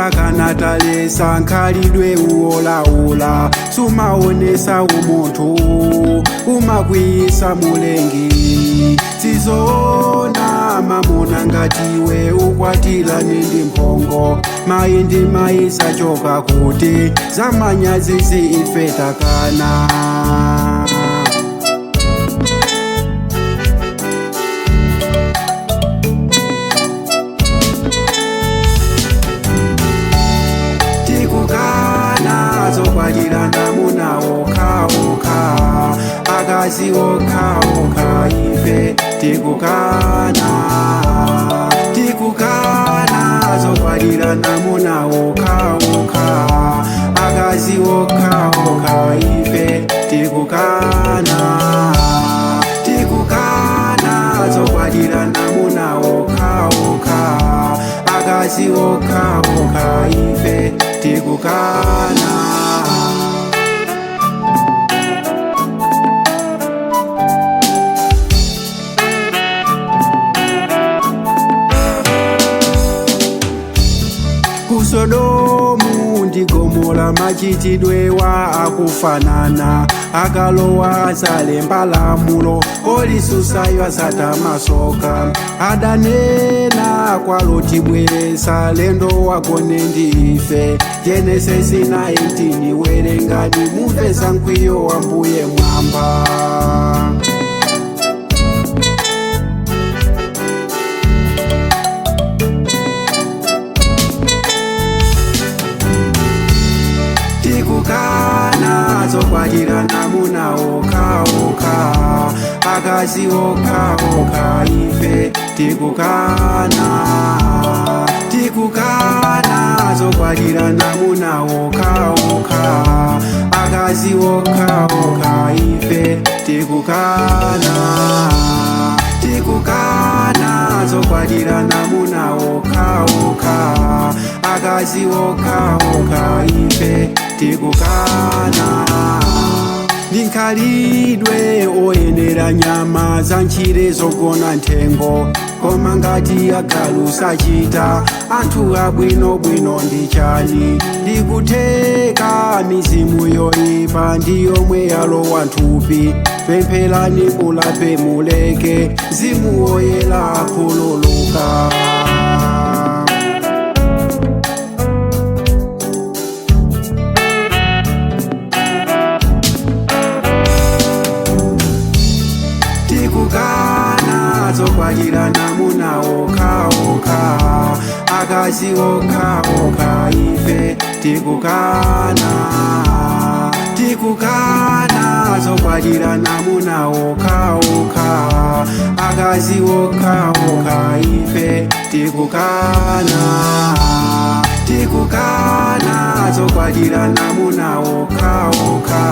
Takanatalesa nkhalidwe uwolaula, sumaonesa umunthu, umakwiyisa mulengi. Sizoona mamuna ngatiwe ukwatilane ndi mphongo, mayi ndi mayi sachoka kuti zamanyazizi ife takana. Tikukana zokwatirana muna okhaokha, akazi okhaokha ife tikukana. Tikukana zokwatirana muna okhaokha, akazi okhaokha ife tikukana. Tikukana zokwatirana muna okhaokha, akazi okhaokha ife tikukana. Kusodomu ndi Gomora machitidwe wa akufanana, akalowa azalemba lamulo olisusayo asatamasoka. Adanena kwa Loti, bweresa lendo wagone ndi ife. Genesis 19 werengani mumvesa mkwiyo wa mbuye mwamba. Tikukana zokwatirana muna okhaokha, akazi okhaokha ife tikukana. Tikukana zokwatirana muna okhaokha, akazi okhaokha ife tikukana. Tikukana zokwatirana muna okhaokha, akazi okhaokha ife tikukana. Ndinkhalidwe oyenera nyama za ntchire zogona nthengo, koma ngati agalu sachita, anthu abwinobwino ndi chani? Ndikutheka mizimu yoyipa ndiyomwe yalowa nthupi. Pempherani mulape muleke, mzimu woyera akhululuka. Tikukana zokwatirana muna okhaokha, akazi okhaokha ife tikukana. Tikukana zokwatirana muna okhaokha, akazi okhaokha ife tikukana. Tikukana zokwatirana muna okhaokha,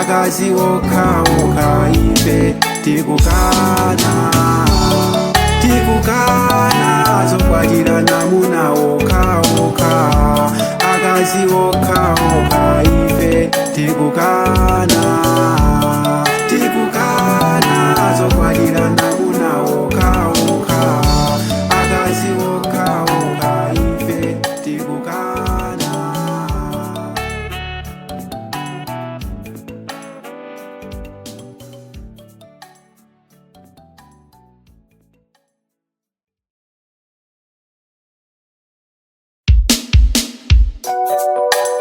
akazi okhaokha ife tikukana. Tikukana zokwatirana muna okhaokha, akazi okhaokha ife tikukana. Tikukana zokwatirana muna okhaokha, akazi okhaokha ife tikukana.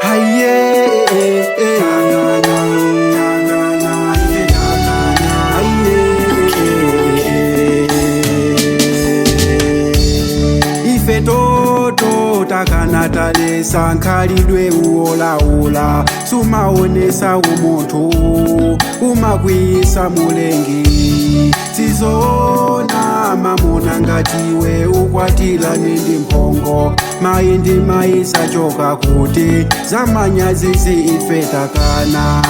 Haye, ife toto takanatalesa nkhalidwe uwolaula, sumaonesa umunthu, umakwiyisa mulengi. Sizoona mamuna ngatiwe ukwatilane ndi mphongo, mayi ndi mayi sachoka kuti zamanyazizi ife takana.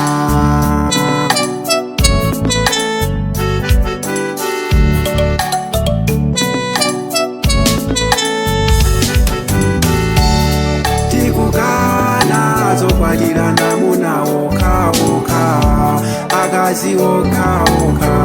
Tikukana zokwatirana muna okhaokha, akazi okhaokha.